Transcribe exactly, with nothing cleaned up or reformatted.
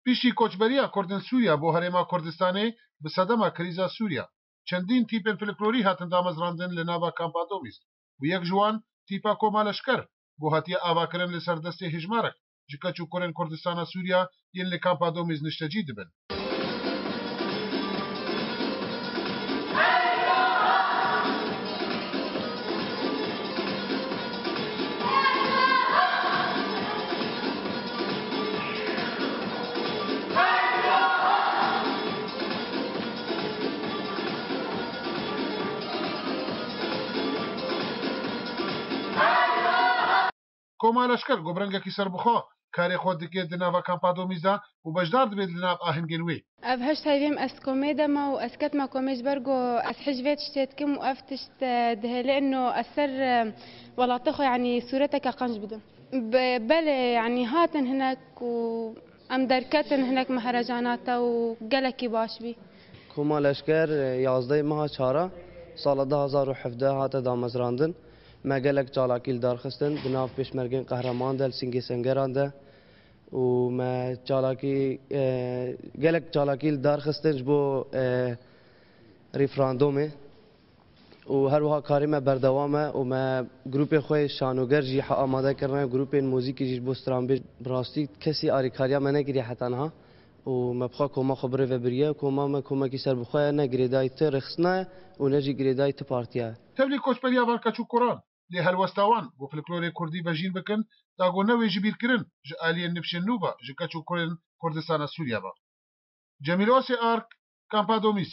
Piştî koçberiya Kurdên Sûriya bo Herêma Kurdistanê bi sedema krîza Sûriya, çendîn tîpên folklorî hatin damezrandin li nava kampa Domîz û yek ji wan tîpa Koma Leşker ku hatiye avakirin li ser destê hêjmarek ji keç û kurên Kurdistana Sûriya yên li kampa Domîz niştecî dibin. Koma Leşker ku bi rengekî serbixwe karê xwe dike di nava kampa Domîz de û beşdar dibe li nav ahengên wê. Ev heşt heyvêm ez komê de me û ez ketme komê ji ber ku ez hej vê tiştê dikim û ev tişt, e, dihêle ino ez ser, e, welatê xwe, yanî sûreteke qenc bidim. Be-, belê, yanî hatin hinek û em derketin hinek me herecana te û gelekî baş bî. Koma Leşker, e, yazdeh meha çara sala du hazar û hevdeh hate damezrandin. Me gelek çalakî li dar xistin, di nav pêşmergên qehreman de, li Singê Sengeran de û me çalakî, e, gelek çalakî li dar xistin ji bo, e, referandumê û her wiha karê me berdewam e û me grûpê xwe yê şanoger jî he amade kirine, grûpên muzîkî jî ji bo stranbêj. Bi rastî kesî alîkariya me nekiriye heta niha û me bi xwe koma xwe bi rê ve biriye. Koma me komekî serbixwe ye, ne girêdayî ti rêxistina ye û ne jî girêdayî ti partiya ye. Tevlî koçberiya van keç û kuran lê helwesta wan ku folklorê kurdî vejîn bikin, da ku newê jibîrkirin ji aliyê nifşên nû ve ji keç û kurên Kurdistana Sûriye ve. Cemîl Osê Ark, Kampa Domîz.